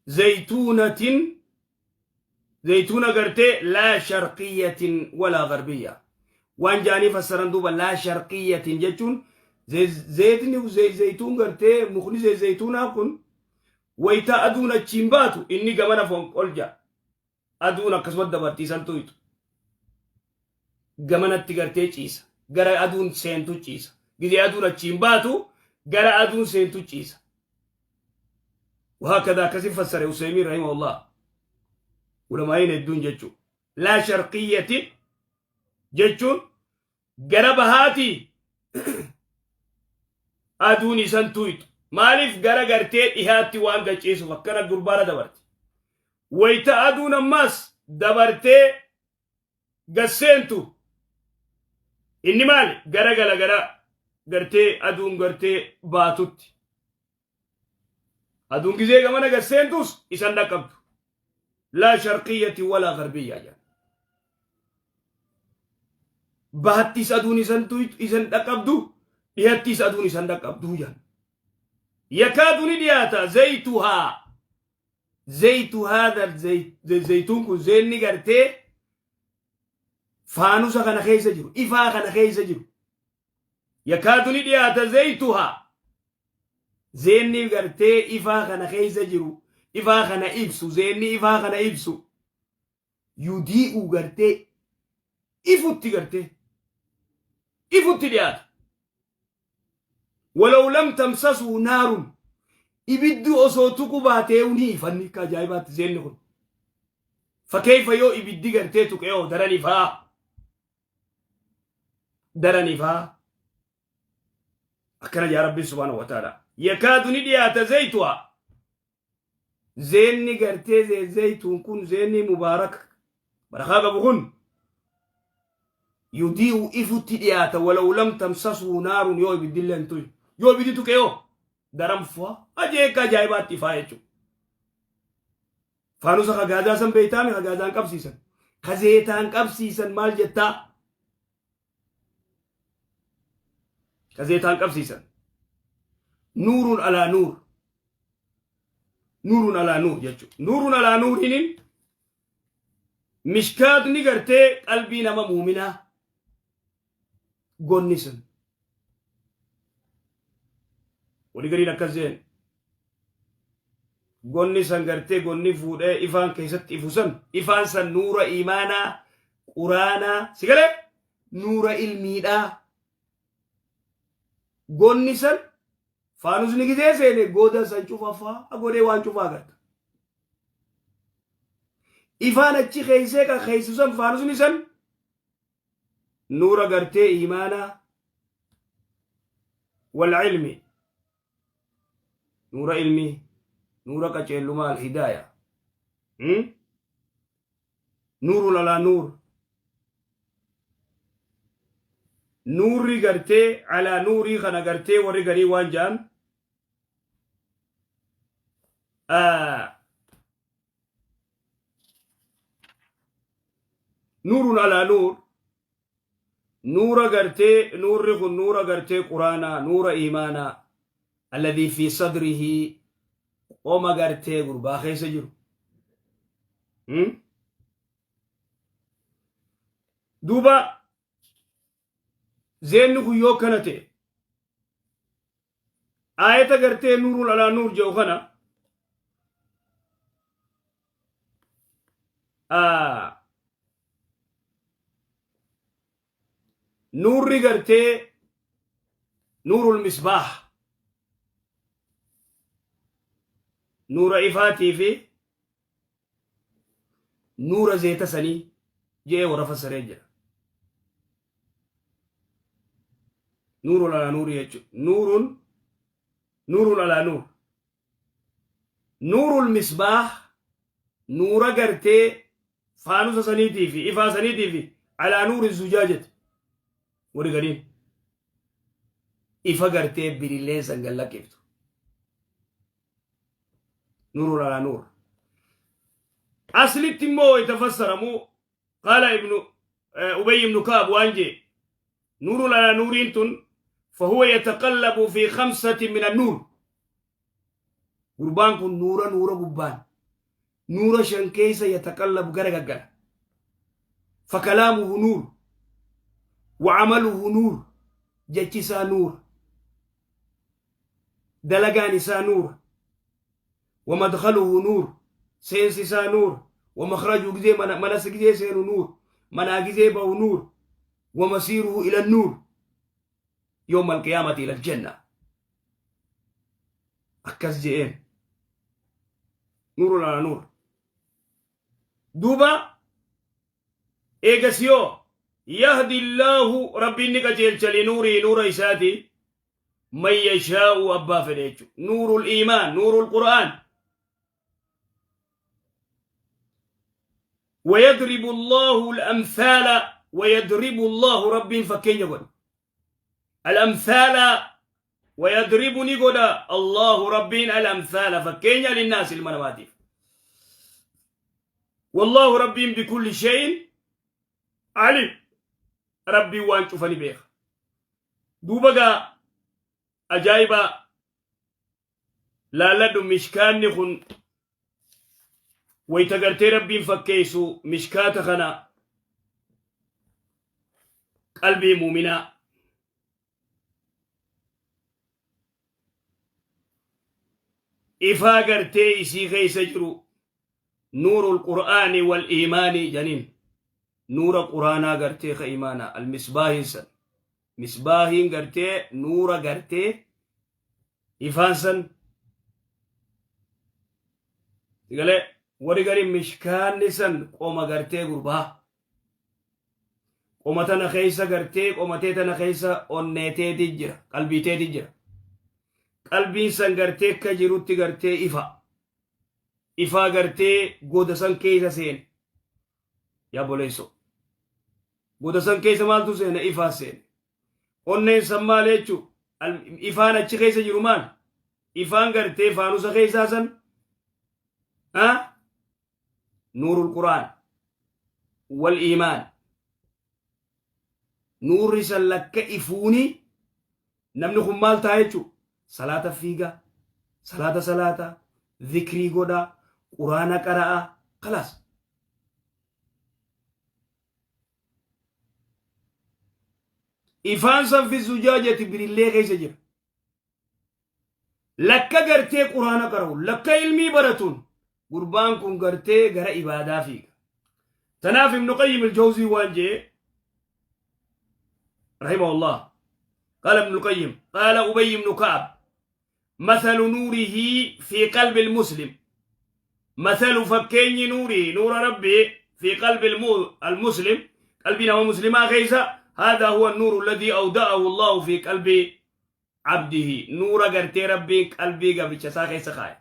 Zaytuunatin zaytuuna gartee laa sharqiyyatin walaa garbiyya waan jaanii fassaran. Duuba laa sharqiyyatin jechuun zeetni zaytuun gartee mukni zaytuunaa kun wayta aduun achiin baatu inni gamana fonqol ja'a, aduun akkasumas dabartii san tuyxu gamanatti gartee ciisa, gara aduun seentu ciisa. Gizee aduun achiin baatu gara aduun seentu ciisa. وهكذا akkasi fassare Useymiin رحمه الله, ulamaa'iin hedduun jechuu. Laa sharqiyyatin jechuun gara bahaatii aduun isan tuyxu, maaliif gara gartee dhihaatti waan gachiisuuf akkana gurbaara dabarti. Wayta aduun ammaas dabartee gasseentu inni maali gara gala gara gartee aduun gartee baatutti. Aduun gizee gamana gasseentus isan dhaqqabdu. Laa sharqiyyati walaa garbiyyaa jedhan. Bahattis aduun isan isan dhaqqabdu, dhihattis aduun isan dhaqqabdu jedhan. Yakaadu ni dhiyaata zaytuhaa, zaytu haadha zaytuun kun, zeenni gartee faanusa kana keessa jiru, ifaa kana keessa jiru. Yakaadu ni dhiyaata zaytuhaa, zeenni gartee ifaa kana keessa jiru, ifaa kana ibsu, zeenni ifaa kana ibsu, yudii'u gartee ifutti, gartee ifutti dhiyaata. Walaw lam tamsasuu naarun, ibiddi osoo tuqu baatee ni ifanni akka ajaa'ibaatti zeenni kun. Fakkeeffa yoo ibiddi gartee tuqee hoo daran ifaa, daran ifaa. Akkana jaa Rabbiin سبحانه وتعالى: yakaadu ni dhiyaata zaytuhaa, zeenni gartee zaytuun kun, zeenni mubaarak barakaa qabu kun, yudii'u ifutti dhiyaata. Walaw lam tamsasuu naarun, yoo ibiddillee hin tuqin, yoo ibiddi tuqe yoo daran fu'a ajeekka ajaa'ibaatti ifaa jechuudha. Faanusa ka gaazaa san beeytaami? Ka gaazaan qabsiisan, ka zeetaan qabsiisan maal jettaa? Ka zeetaan qabsiisan nuurun alaa nuur, nuurun alaa nuur jechuudha. Nuurun alaa nuurinin mishkaatni gartee qalbii nama muuminaa gonni sun walii gadiin akkas jeen. Gonni san gartee gonni fuudhee ifaan keessatti ifu san, ifaan san nuura imaanaa, quraanaa si galee, nuura ilmiidhaa. Gonni san faanusni gizee seene goda san cufaffaa godhee waan cufaa agarta. Ifaan achi keeysee kan keeysu san, faanusni san nuura gartee imaanaa wal ilmi, nuura ilmii, nuura qaceellumaa, alhidaaya, nuurun alaa nuur, nuurri gartee alaa nuurii kana gartee warri garii waan ja'an nuurun alaa nuur, nuura gartee nuurri kun nuura gartee quraanaa, nuura imaanaa alladhii fi sadrihi, qoma gartee gurbaa keessa jiru. Duuba zeenni kun yoo kana ta'e, aayata gartee nuurun alaa nuur jedhu kana nuurri gartee nuurul misbaah, nuura ifaatii fi nuura zeeta sanii je'ee warra fassaree jira. Nuurun alaa nuurii jechuudha. Nuurun nuurun alaa nuur. Nuurul misbaah, nuura gartee faanusa saniitii fi ifaa saniitii fi alaa nuuri zujaajati. Warri gariin ifa gartee birilleen san gallaqqiftu. Nuurun alaa nuur. Aslitti immoo wayita fassaramu, qaala ibnu Ubay ibnu Kaab waan jee: nuurun alaa nuuriin tun fahuwa yataqallabu fi khamsati min annuur. Gurbaan kun nuura nuura gubbaan Nuura shan keessa yataqallabu gara gaggala. Fakalaamuhu nuur. Wa'amaluhu nuur. Jechi isaa nuura. Dalagaan isaa nuura. Wamadkhaluhu nuur. Seensi isaa nuura. Wamakhrajuhu gizee mana manas gizee seenu nuur. Manaa gizee bahu nuur. Wamasiiruhu ila nuur. Yawma alqiyaamati ila aljanna. Akkas je'een. Nuurun ala nuur. Duuba eegas yoo yahdi illaahu rabbiin ni qajeelcha linuurii nuura isaati man yashaa'u abbaa fedhe jechuudha. Nuurul iimaan, nuurul qur'aan. ويضرب الله الأمثال ويضرب الله ربي فكين يقول الأمثال ويضرب نقول الله ربي الأمثال فكين للناس المنواتيف والله ربي بكل شيء عليم ربي وان شوفني بيخ دوبا ajaa'iba laalladhu. Mishkaanni kun wayta gartee rabbiin fakkeessu mishkaata kana qalbii muuminaa ifaa gartee isii keessa jiru nuurul qur'aani wal iimaani janiin nuura quraanaa gartee ka imaanaa almisbaahin san misbaahiin gartee nuura gartee ifaan san galee warri gari mishkaanni san qoma gartee gurbaa qoma tana keessa gartee qomatee tana keessa onneeteeti jira, qalbiiteeti jira. Qalbiin san gartee akka jirutti gartee ifa ifaa gartee goda san keessa seene. Yaa boleesso, goda san keessa maaltu seene? Ifaa seene. Onneen san maal jechuu? Ifaan achi keessa jiru maal? Ifaan gartee faanusa keessaa san nuurul quraan wal iimaan. Nuurri san lakka ifuuni namni kun maal ta'a jechuu? Salaata fiiga, salaata salaata, zikrii godha, quraana qara'a, kalaas. Ifaan san fi zujaajati birillee keessa jira. Lakka gartee quraana qara'u, lakka ilmii baratuun gurbaan kun gartee gara ibaadaa fiiga. Tanaaf Ibnu Qayyim al-Jawzii waan jee rahimahullah. قال ابن القيم: قال أبي بن كعب: مثل نوره في قلب المسلم، مثل فكين نوره، نور ربي في قلب المسلم، قلبنا ومسلما كيسا، هذا هو النور الذي أودعه الله في قلب عبده. نور قرتي ربي قلبي قبل كيسا خاي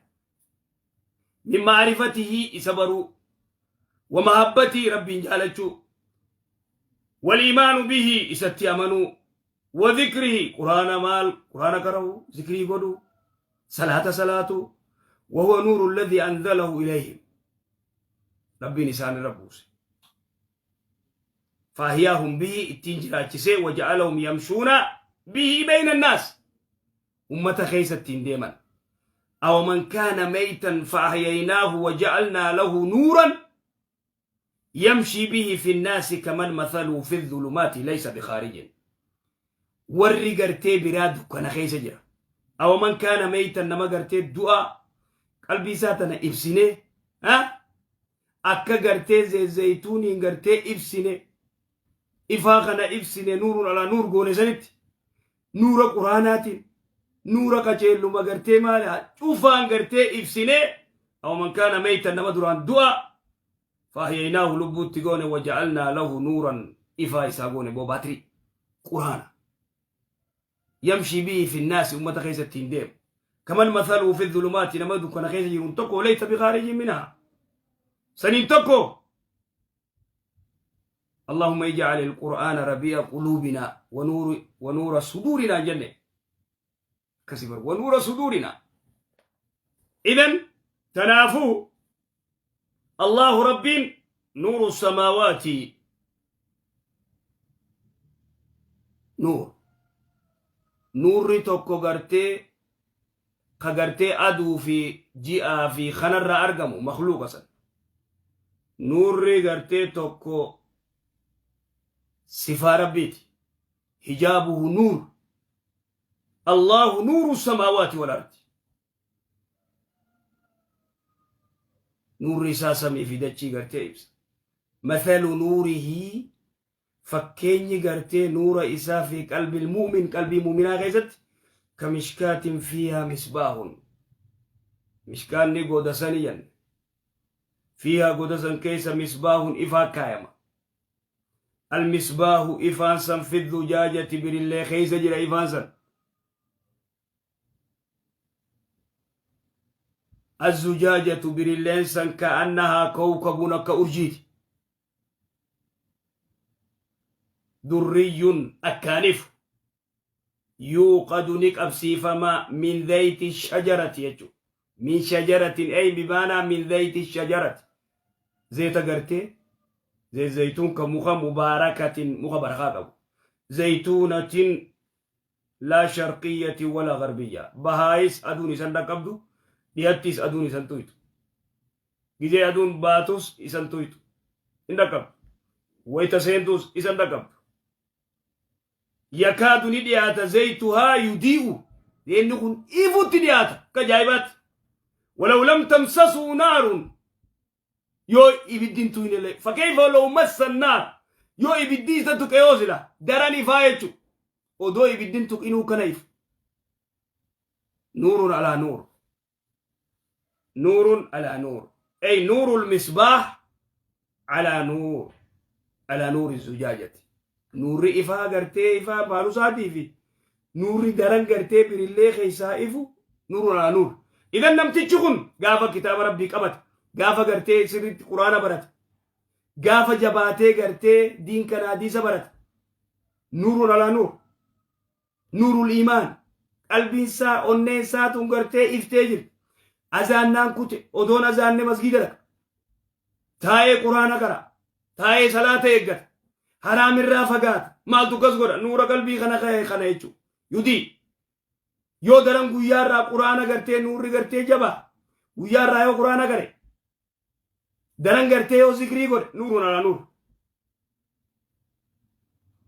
من معرفته إسبروا ومحبته ربي جالتشو والإيمان به إستي أمنوا وذكره قرآن مال قرآن قرأوا ذكري قدوا صلاة صلاة. وهو نور الذي أنزله إليهم، ربي نسان ربوس فأحياهم به ittiin jiraachise وجعلهم يمشون به بين الناس ummata keessa ittiin deeman. أو من كان ميتا فأحييناه وجعلنا له نورا يمشي به في الناس كمن مثله في الظلمات ليس بخارج. Warri gartee biraa dukkana keessa jira. أو من كان ميتا nama gartee du'a qalbii isaa tana ibsine akka gartee zayituuniin gartee ibsine ifaa kana ibsine نور على نور goone sanitti nuura quraanaatiin nuura qaceelluma gartee maali cufaan gartee ibsine. أو من كان ميتا nama duraan du'a فأحييناه lubbuutti goone وجعلنا له نورا ifaa isaa goone boo baatirii quraana يمشي به في الناس ummata keessatti hin deemu كمن مثله في الظلمات nama dukkana keessa jiruun tokko ليس بخارج منها saniin tokko. اللهم اجعل القرآن ربيع قلوبنا ونور صدورنا جنة كسبر ونور صدورنا. إذن تنافو الله رب نور السماوات نور نور tokko gartee ka gartee aduu fi ji'aa fi kanarraa argamu makluuqa san. Nuurri gartee tokko sifaa Rabbiiti. Hijaabuhu nuur. Allahu nuuru samaawaati wal ardi. Nuurri isaa samii fi dachii gartee ibsa. Mathalu nuurihi, fakkeenyi gartee nuura isaa, fi qalbil mu'min, qalbii mu'minaa keessatti, kamishkaatin fiihaa misbaahun. Mishkaanni goda sani jenne. Fiihaa, goda san keessa, misbaahun, ifaa kaayama. Almisbaahu, ifaan san, fi zujaajati, birillee keessa jira ifaan san. Azzujaajatu, birilleen san, ka'annahaa kawkabun, akka urjiiti. Durriyyun, akkaanifu. Yuuqadu, ni qabsiifama, min zayti shajarati jechuudha. Min shajaratin, ay bimaanaa min zayti shajarati. Zeeta gartee zaytuun ka muka mubaarakatin, muka barakaa qabu. Zaytuunatin laa sharqiyyatin wala garbiyya. Bahaayis aduun isan dhaqqabdu, dhiyattis aduun isan tuytu. Gizee aduun baatus isan tuytu. Hin dhaqqabdu. Wayita seentus isan dhaqqabdu. Yakaadu, ni dhiyaata, zaytuhaa yudii'u, inni kun ifutti dhiyaata akka ajaa'ibaatti. Walaw lam tamsasuu naarun, yoo ibiddi hin tuyne, fakkeenya law massa naar, yoo ibiddi isa tuqe yoo sila daran ifaa jechu. Odoo ibiddi hin tuqinuu kana ifu. Nuurun alaa nuur, nuurun alaa nuur, ay nuurul misbaah alaa nuur, alaa nuuri zujaajati. Nuurri ifaa gartee ifaa baalusaatii fi nuurri daran gartee birillee keessaa ifu, nuurun alaa nuur. Idan namtichi kun gaafa kitaaba Rabbii qabate, gaafa gartee sirriitti Quraana barate, gaafa jabaatee gartee diin kana hadiisa barate, nuurun alaa nuur, nuurul iimaan, qalbiin isaa, onneen isaa tun gartee iftee jirti. Azaannaan kute, odoon azaanne masgiida dhaqa, taa'ee Quraana qara, taa'ee salaata eeggata, haraamirraa fagaata. Maaltu akkas godha? Nuura qalbii kana ka'e kana jechuudha. Yudii yoo daran guyyaarraa Quraana gartee nuurri gartee jabaa, guyyaarraa yoo Quraana qare, daran gartee yoo zikrii godhe, nuurun alaa nuur,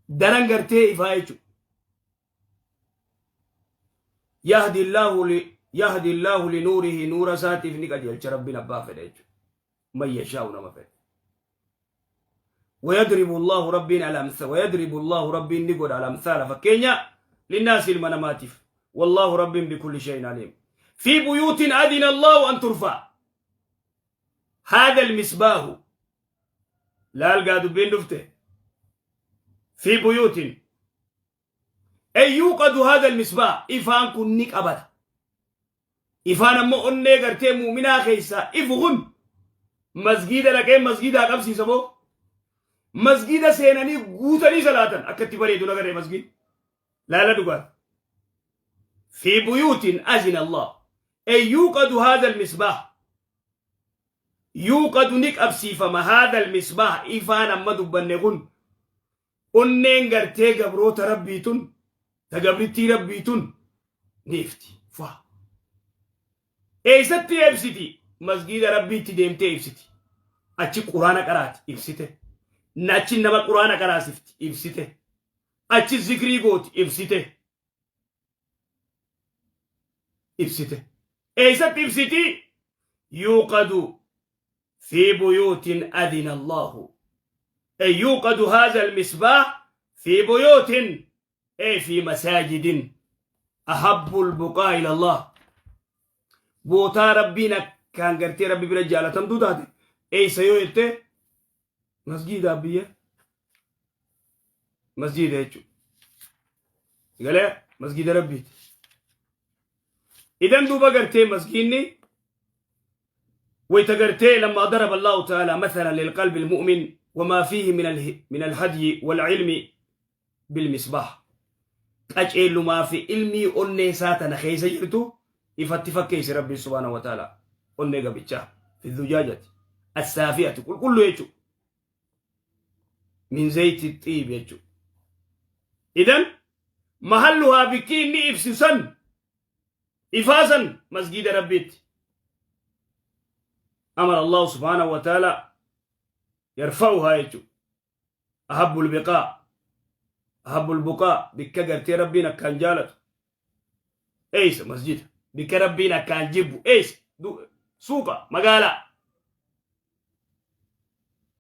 daran gartee ifaa jechuudha. Yahdi Allahu li nuurihi, nuura isaatiif ni qajeelcha Rabbiin abbaa fedhe jechuudha. Man yashaa'u, nama fedhe. ويضرب الله ربين الأمثال، ويضرب الله ربين نقول الأمثال فكينيا، للناس المناماتف، والله رب بكل شيء عليم. في بيوت أذن الله أن ترفع، هذا المصباح لا القادو بين دفته. في بيوت، أي يوقد هذا المصباح، إفان كن نك أبدا، ifaan ammoo onnee gartee muuminaa keessaa ifu kun masgiida dhaqee masgiidaa qabsiisa moo masgiida seenanii guutanii salaatan akka itti bareedu nagarree masgiid laala dhugaati. في بيوت أذن الله أي يوقد هذا المصباح، يوقد ni qabsiifama، هذا المصباح، ifaan amma dubbanne kun, onneen gartee gabroota Rabbii tun, ta gabrittii Rabbii tun ni ifti. Faa eessatti ibsiti? Masgiida Rabbiitti deemtee ibsiti. Achi Quraana qaraati, ibsite. Achi nama Quraana qaraasifti, ibsite. Achi zikrii gooti, ibsite, ibsite. Eessatti ibsiti? يوقد في بيوت أذن الله، أي يوقد هذا المصباح في بيوت، أي في مساجد أحب البقاع إلى الله. Bootaa Rabbiin akkaan gartee Rabbi bira jaalatamtuu taate eessa yoo jette, masgiida, biyya masgiida jechuudha. Galee masgiida Rabbiiti. Idan duuba gartee masgiinni wayta gartee لما ضرب الله تعالى مثلا للقلب المؤمن وما فيه من الهدي والعلم بالمصباح، qaceellumaa fi ilmii onnee isaa tana keessa jirtu ifatti fakkeesse Rabbi سبحانه وتعالى. Onnee gabichaa في الزجاجة الصافية, qulqulluu jechuudha, من زيت الطيب jechuudha. Idan mahalluhaa, bikki inni ibsisan ifaasan, masgiida Rabbiitti. أمر الله سبحانه وتعالى. Yarfa'uhaa jechuudha. Ahabbul biqaa. Ahabbul buqaa bikka gartee Rabbiin akkaan jaalatu. Eeysa? Masjida. Bikka Rabbiin akkaan jibbu eeysa? Suuqa, magaalaa.